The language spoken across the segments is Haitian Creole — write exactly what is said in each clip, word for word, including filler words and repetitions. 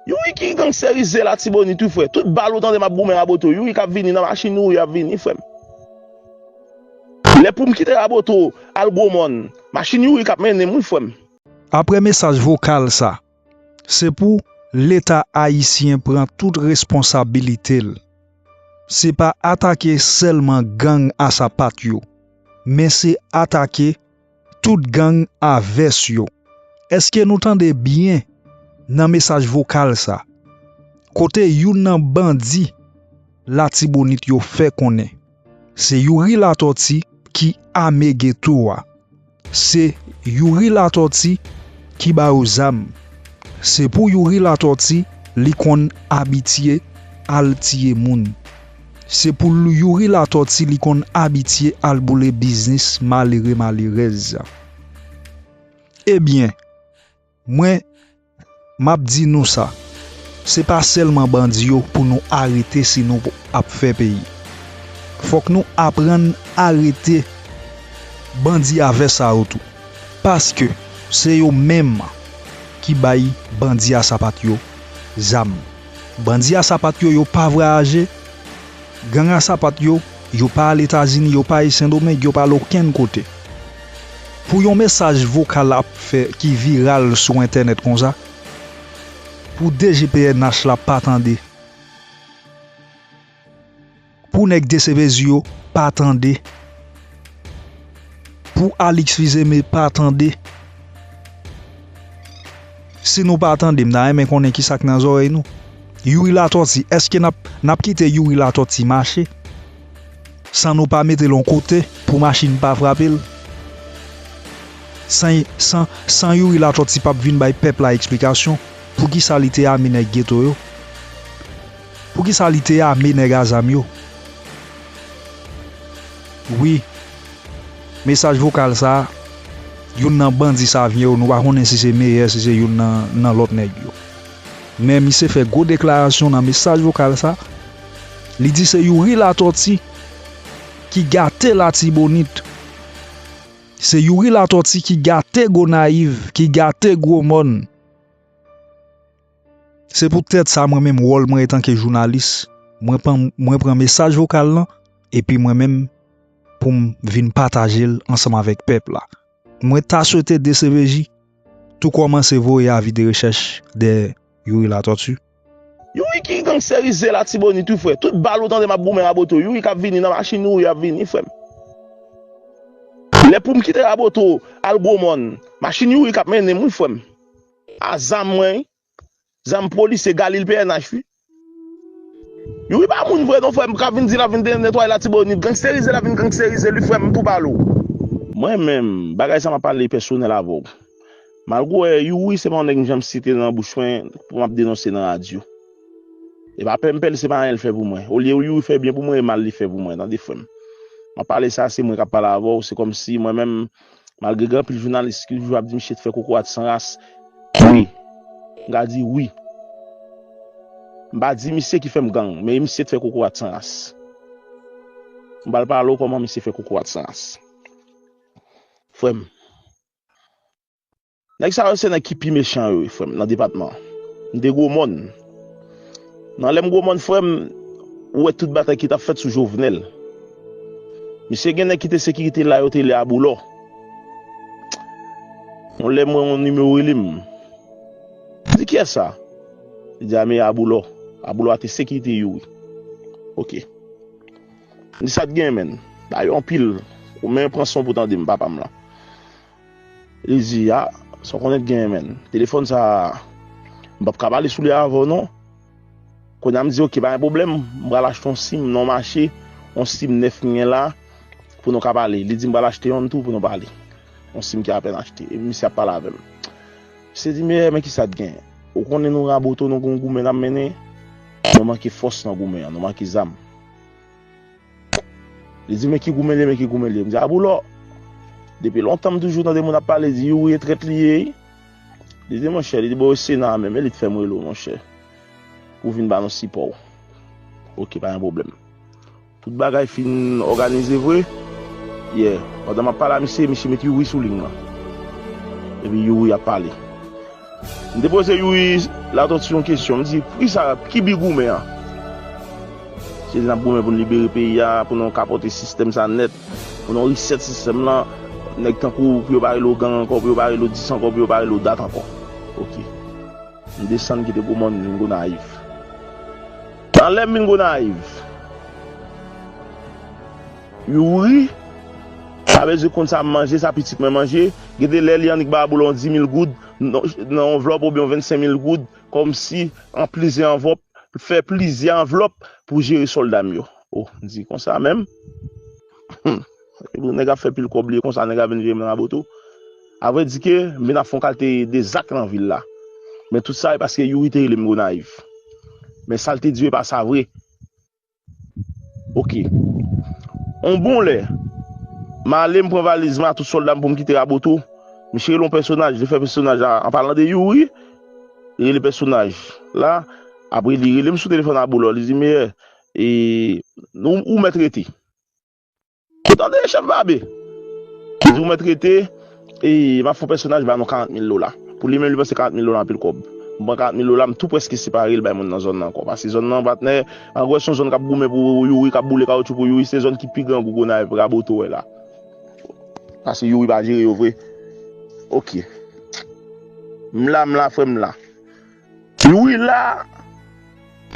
Youri ki gangsterize Latibonit wi frè. Tout bal ou tande m ap goumen Raboto, Youri k ap vini nan machin Youri ap vini frè m. Lè pou m kite Raboto al Gwomòn, machin Youri k ap mennen m wi frè m. Aprè mesaj vokal sa, se pou Leta ayisyen pran tout responsabilite l. Se pa atake sèlman gang a sapat yo, men se atake tout gang a vès yo. Èske nou tande byen nan mesaj vokal sa? Kote youn nan bandi Latibonit yo fè konnen se Youri Latòti ki ame geto a. Se Youri Latòti ki ba yo zam. Se pou Youri Latòti li konn abitye al tiye moun. Se pou Youri Latòti li konn abitye al boule biznis malere malerèz. Ebyen, mwen m ap di nou sa, se pa sèlman bandi yo pou nou arete si nou ap fè peyi. Fòk nou aprann arete bandi a vès sa yo tou. Paske se yo menm ki bay bandi a sapat yo zam. Bandi a sapat yo, yo pa vwayaje. Gang a sapat yo, yo pa al Etazini, yo pa al Sendomeng, yo pa al okenn kote. Pou yon mesaj vokal ap fè ki viral sou entènèt konsa, pou D G P N H la pa tande, pou nèg D C P Z yo pa tande, pou Alix Fils-Aimé pa tande. Si nou pa tande, m ta renmen konnen kisa k nan zòrèy nou. Youri Latòti, èske n ap, n ap kite Youri Latòti mache san nou pa mete l yon kote pou machin pa frape l? San, san, san Youri Latòti p ap vin bay pèp la eksplikasyon poukisa li te ame nèg geto yo? Poukisa li te ame nèg a zam yo? Wi, mesaj vokal sa, youn nan bandi Savyen yo, nou pa konnen si se Meyè, si se youn nan, nan lòt nèg yo. Men misye fè gwo deklarasyon nan mesaj vokal sa, li di se Youri Latòti ki gate Latibonit. Se Youri Latòti ki gate Gonayiv, ki gate Gwomòn. Se poutèt sa mwen menm wòl mwen etanke jounalis, mwen pran, mwen pran mesaj vokal lan, epi mwen menm pou m vin pataje l ansanm avèk pèp la. Mwen ta swete D C P J tou kòmanse voye avi de rechèch dèyè Youri Latòti. Youri ki gangsterize Latibonit wi frè. Tout bal ou tande m ap goumen Raboto, Youri k ap vini nan machin Youri ap vini frè m. Lè pou m kite Raboto al Gwomòn, machin Youri k ap mennen m wi frè m. A zam mwen wi. Zam polisye Galil P N H wi. Youri pa moun vre non frè m, k ap vin di l ap vin netwaye Latibonit, gangsterize l ap vin gangsterize li frè m pou pale w. Mwen menm, bagay sa m ap pale pèsonèl avè w. Malgre Youri se pa yon nèg m janm site nan bouch mwen pou m ap denonse nan radyo. E pa pè m pè l, se pa anyen l fè pou mwen. Olye Youri fè byen pou mwen, e mal li fè pou mwen, tande frè m. M ap pale sa, se mwen k ap pale avè w, se kòmsi mwen menm, malgre gen anpil jounalis ki toujou ap di misye t fè kokorat san ras. Wi. M ka di wi. M pa di misye ki fè m gang, men misye t fè kokorat san ras. M pral pale w kòman misye fè kokorat san ras. Frè m, nèg sa yo se nèg ki pi mechan yo ye, frè m, nan depatman an. M te Gwomòn. Nan lè m Gwomòn, frè m, ou wè tout batay ki t ap fèt sou Jovenel. Misye gen nèg ki te sekirite la, yo te rele Aboulò. Yon lè m wè yon nimewo rele m. M di, "Kiyès sa?" Li di, "A, men Aboulò. Aboulò a te sekirite Youri." Oke. M di, "Sa t gen, menn? Ba yo anpil. Ou menm pran son pou tande m, papa m lan." Li di, "A, sa w konnen t genyen, menn. Telefòn sa a, m p ap ka pale sou li avè w, non." Kounye a m di, "Oke, pa gen pwoblèm. M pral achte yon sim nan yon mache, yon sim nèf m gen la, pou nou ka pale." Li di, "M pral achte yonn tou pou nou pale." Yon sim ki apèn achte. Epi misye ap pale avè m. Misye di, "Men, men kisa t gen? Ou konnen nou Raboto, nou gon goumen n ap mennen. Nou manke fòs nan goumen an, nou manke zam." Li di, "Men ki goumen li ye, men ki goumen li ye." M di, "Aboulò, depi lontan m toujou tande moun ap pale, di Youri e trèt li ye." Li di, "Monchè," li di, "Bon, e Sena a menm, e li t fè m rele w, monchè, pou w vin ba nou sipò w." Oke, pa gen pwoblèm. Tout bagay fin òganize vre. Yè, pandan m ap pale a misye, misye met Youri sou liy lan. Epi Youri ap pale. M te poze Youri Latortue yon kesyon, m di, poukisa, ki bi goumen an? Se n ap goumen pou n libere peyi a, pou nou kapòte sistèm sa nèt, pou nou reset sistèm lan. Nèg tankou pou yo pa rele w gang ankò, pou yo pa rele w dis ankò, pou yo pa rele w dat ankò. Ok. M desann kite Gwomòn, m vin Gonayiv. Nan lè m vin Gonayiv, Youri pa bezwen konn sa m manje, sa pitit mwen manje. Gen de lè li annik ba Abolo yon dis mil goud nan nan yon anvlòp oubyen yon vennsenk mil goud, kòmsi an plizyè anvlòp, fè plizyè anvlòp pou jere sòlda m yo. O, m di konsa menm. Hum. Epi nèg ap fè pil kòb li konsa, nèg ap vin jere m nan Raboto. Avrèdike, m vin ap fè yon kalite de zak nan vil la. Men tout sa e paske Youri te rele m Gonayiv. Men sa l te di yo e pa sa vre. Ok. On bon lè, m ale, m pran valiz mwen ak tout sòlda m pou m kite Raboto. Misye rele yon pèsonaj, li fè pèsonaj la, an palan de Youri, li rele pèsonaj la. Apre li rele m sou telefòn Abolo, li di, meyè, e, ou, ou mèt rete. Ou tande, chèf Babe? Li di, ou mèt rete, e, m ap fè yon pèsonaj ba nou karant mil dola. Pou li menm, li panse karant mil dola anpil kòb. M pran karant mil dola, m tou prèske separe l bay moun nan zòn nan ankò. Paske zòn nan, patnè, an gwo, se yon zòn k ap goumen pou Youri, k ap boule kawotchou pou Youri, se zòn ki pi grangou Gonayiv, Raboto wè la. Paske Youri pa jere yo vre. Ok. M la, m la, frè m la. Youri la,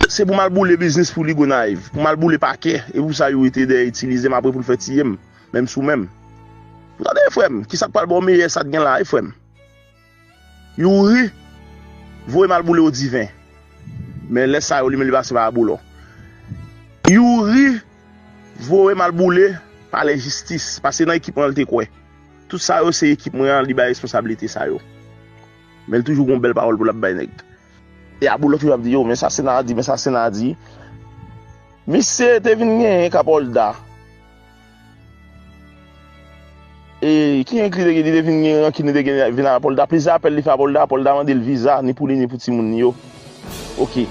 se pou m al boule biznis pou li Gonayiv, pou m al boule pakè. E pou sa Youri te dèyè itilize m apre pou l fè tiye m, menm sou menm. Ou tande, frè m, kisa k pral ba w meyè sa k gen la, wi, frè m? Youri voye m al boule Odiven. Men lè sa yo, li menm li pase pa Abolo. Youri voye m al boule palè jistis, paske nan ekip mwen an l te kwè. Tout sa yo se ekip mwen an, li bay responsablite sa yo. Men l toujou gon bèl pawòl pou l ap bay nèg. E Abolo toujou ap di, yo, men sa Sena di, men sa Sena di. Misye te vin genyen k Apòlda. E ki enkli li te gen, li te vin gen rankin, li te gen vin a Apòlda. Plizyè apèl li fè Apòlda, Apòlda mande l viza, ni pou li, ni pou timoun li yo. Ok.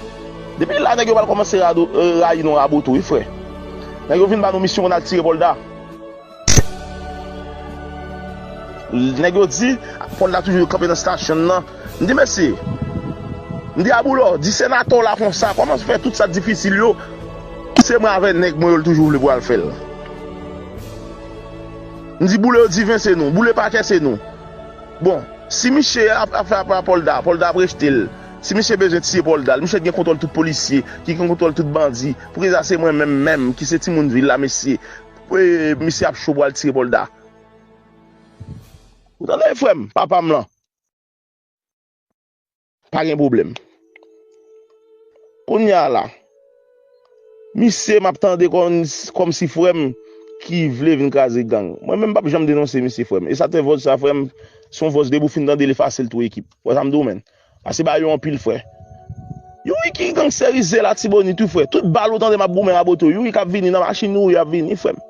Depi la, nèg yo pral kòmanse rado, e, rayi nou Raboto, wi, frè. Nèg yo vin ba nou misyon pou n al tire Apòlda. Nèg yo di, Apòlda toujou kanpe nan stasyon nan. M di, mesye, m di, Abolo, di senatè w la konsa, kòman fè tout sa difisil yo? Se mwen avè nèg mwen yo, l toujou vle pou al fè l. M di, boule Odiven se nou, boule pakè se nou. Bon, si misye ap, ap fè apèl a Apòlda, Apòlda ap rejte l. Si misye bezwen tiye Apòlda, misye t gen kontwòl tout polisye, ki gen kontwòl tout bandi. Pou ki sa se mwen menm menm, ki se timoun vil la, mesye. E, misye ap cho pou al tire Apòlda. Ou tande, frè m, papa m lan? Pa gen pwoblèm. Kounye a la, misye m ap tande kòm, kòmsi frè m ki vle vin kraze gang. Mwen menm m p ap janm denonse misye, frè m. E sa te vòz sa, frè m, se yon vòz depi w fin tande l efase l tou ekip. Wè sa m di w, menn. Pase ba yo anpil, frè. Youri ki gangsterize Latibonit, wi, frè. Tout bal ou tande m ap goumen Raboto, Youri k ap vini nan machin Youri ap vini, frè m.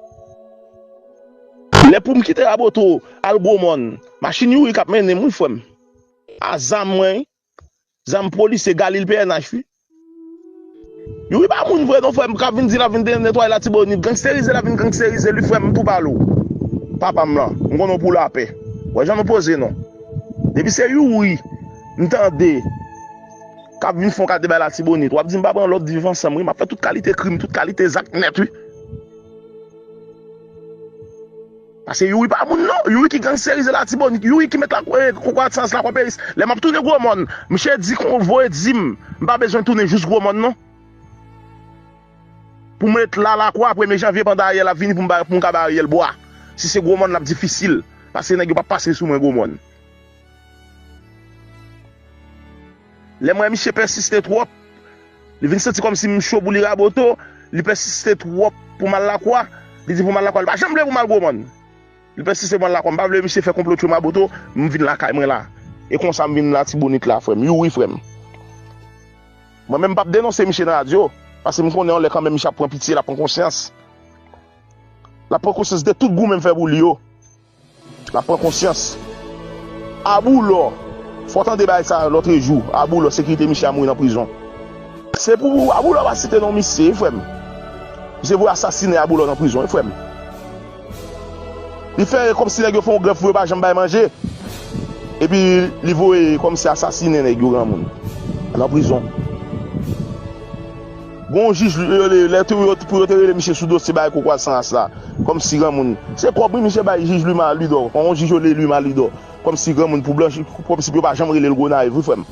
Lè pou m kite Raboto, al Gwomòn, machin Youri k ap mennen m, wi, frè m. A zam mwen, wi. Zam polisye Galil P N H, wi. Youri pa moun vre non, frè m, k ap vin di l ap vin de-, netwaye Latibonit. Gangsterize l ap vin gangsterize l, wi, frè m, m tou pale w. Papa m lan, m konnen w pou lapè. Wè jan nou poze non. Depi se Youri, m tande, k ap vin fè yon kalite bay Latibonit, w ap di m pa pran lòd viv ansanm, wi, m ap fè tout kalite krim, tout kalite zak nèt, wi. Paske Youri pa moun non. Youri ki gangsterize Latibonit. Youri ki met la, eh, kokorat sans Lakwaperis. Lè m ap tounen Gwomòn, misye di kon voye di m, m pa bezwen tounen jous Gwomòn non. Pou mwen met la Lakwa, premye janvye pandan Ariel ap vini pou m ba, pou m ka ba Ariel bwa. Si se Gwomòn l ap difisil. Paske nèg yo p ap pase sou mwen Gwomòn. Lè m wè misye pèsiste twòp, li vin santi kòmsi m cho pou li Raboto, li pèsiste twòp pou m al Lakwa, li di pou m al Lakwa, li pa janm vle pou m al Gwomòn. Li pèsiste pou m al Lakwa, m pa vle misye fè konplo tchwe m Raboto, m vin lakay mwen la. E konsa m vin Latibonit la, frè m, Youri, frè m. Mwen menm m p ap denonse misye nan radyo, paske m konnen yon lè kanmenm misye ap pran pitye, l ap pran konsyans. L ap pran konsyans de tout goumen m fè pou li yo. L ap pran konsyans. Aboulò, fò w tande bagay sa lòtrejou. Aboulò, sekirite misye a mouri nan prizon. Se pou Aboulò pa site non misye, wi, frè m. Misye voye asasinen Aboulò nan prizon, wi, frè m. Li fè kòmsi nèg yo fè yon grèv pou yo pa janm bay manje. Epi li voye kòmsi asasinen nèg yo granmoun nan prizon. Gon jij, yo, lè, lè tou yo, pou yo te rele misye sou dosye bay kokorat san ras la, kòmsi granmoun. Se kòb wi misye bay jij Luma Lidò, yon jij yo rele Luma Lidò, kòmsi granmoun pou blanchi, kòmsi pou yo pa janm rele l Gonayiv wi frè m.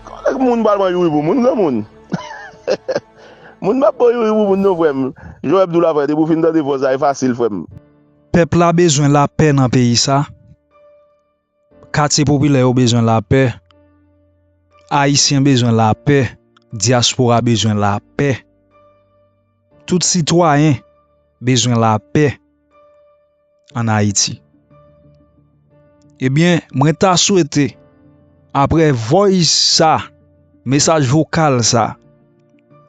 Kòman moun pral pran Youri pou moun granmoun? Moun p ap pran Youri pou moun non frè m. Jan w ap di w la frè, depi w fin tande vòs la, e fasil frè m. Pèp la bezwen lapè nan peyi sa. Katye popilè yo bezwen lapè. Ayisyen bezwen lapè. Dyaspora bezwen lapè. Tout sitwayen bezwen lapè ann Ayiti. Ebyen, mwen ta swete, apre voice sa, mesaj vokal sa,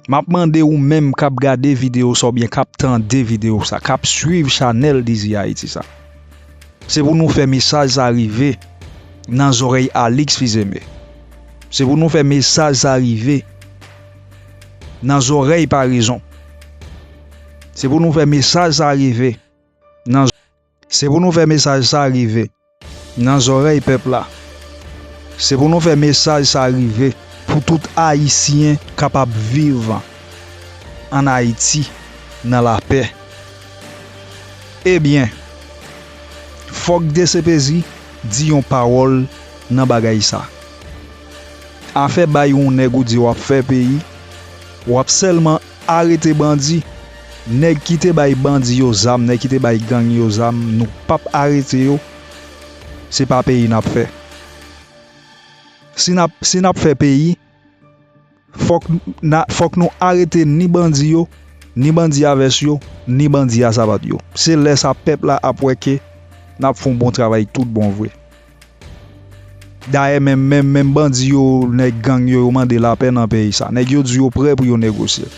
m ap mande ou menm k ap gade videyo sa oubyen k ap tande videyo sa, k ap swiv chanèl Dizzy Haiti sa. Se pou nou fè mesaj sa rive nan zòrèy Alix Fils-Aimé. Se pou nou fè mesaj sa rive nan zòrèy Parezon. Se pou nou fè mesaj sa rive nan, se pou nou fè mesaj sa rive nan zòrèy pèp la. Se pou nou fè mesaj sa rive pou tout Ayisyen kapab viv ann Ayiti nan lapè. Ebyen, fòk D C P J di yon pawòl nan bagay sa. Afè bay yon nèg ou di w ap fè peyi, w ap sèlman arete bandi. Nèg ki te bay bandi yo zam, nèg ki te bay gang yo zam, nou p ap arete yo. Se pa peyi n ap fè. Si n ap, si n ap fè peyi, fòk na, fòk nou arete ni bandi yo, ni bandi a vès yo, ni bandi a sapat yo. Se lè sa pèp la ap wè ke n ap fè yon bon travay tout bon vre. Dayè, menm, menm, menm bandi yo, nèg gang yo, yo mande lapè nan peyi sa. Nèg yo di yo prè pou yo negosye.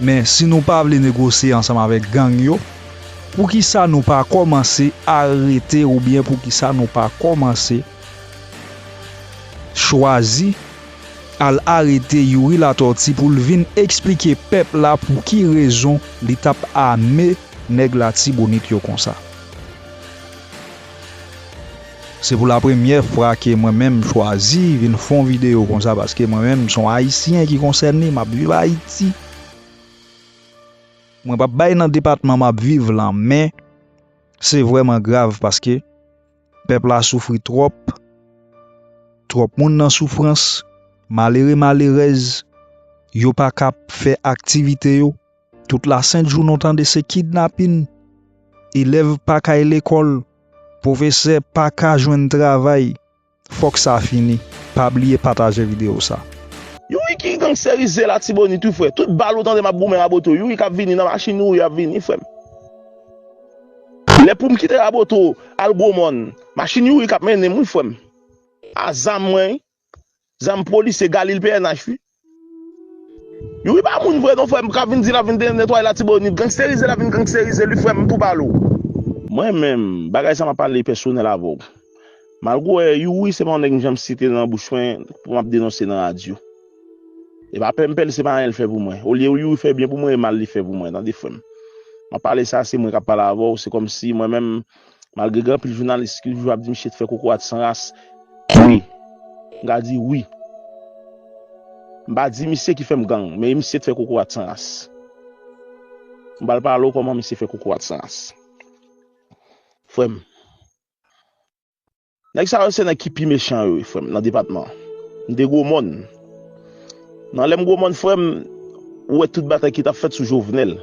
Men, si nou pa vle negosye ansanm avèk gang yo, poukisa nou pa kòmanse arete oubyen poukisa nou pa kòmanse chwazi al arete Youri Latortue pou l vin eksplike pèp la pou ki rezon li t ap ame nèg Latibonit yo konsa. Se pou la premyè fwa ke mwen menm m chwazi vin fè yon videyo konsa, paske mwen menm m se yon Ayisyen ki konsène, m ap viv Ayiti. Mwen p ap bay nan depatman m ap viv lan, men se vrèman grav paske pèp la soufri twòp, twòp moun nan soufrans, malere, malerèz, yo pa ka fè aktivite yo. Tout lasentjounen w tande se kidnapin, elèv pa ka al lekòl, pwofesè pa ka jwenn travay. Fòk sa fini. Pa bliye pataje videyo sa. Youri ki gangsterize Latibonit wi frè. Tout bal ou tande m ap goumen Raboto, Youri k ap vini nan machin Youri ap vini frè m. Lè pou m kite Raboto al Gwomòn, machin Youri k ap mennen m wi frè m. A zam mwen, zam polisye Galil P N H wi. Youri pa moun vre non frè m, k ap vin di l ap vin de-, netwaye Latibonit, gangsterize l ap vin gangsterize li frè m, m tou pale w. Mwen menm, bagay sa m ap pale pèsonèl avè w. Malgre Youri se pa yon nèg m janm site nan bouch mwen pou m ap denonse nan radyo. E pa pè m pè l, se pa anyen l fè pou mwen. Olye Youri fè byen pou mwen, e mal li fè pou mwen, tande frè m. M ap pale sa, se mwen k ap pale avè w, se kòmsi mwen menm, malgre gen anpil jounalis ki toujou ap di misye t fè kokorat san ras. Wi. M ka di wi. M pa di misye ki fè m gang, men misye t fè kokorat san ras. M pral pale w kòman misye fè kokorat san ras. Frè m. Nèg sa yo se nèg ki pi mechan yo, frè m, nan depatman an. M te Gwomòn. Nan lè m Gwomòn, frè m, ou wè tout batay ki t ap fèt sou Jovenel.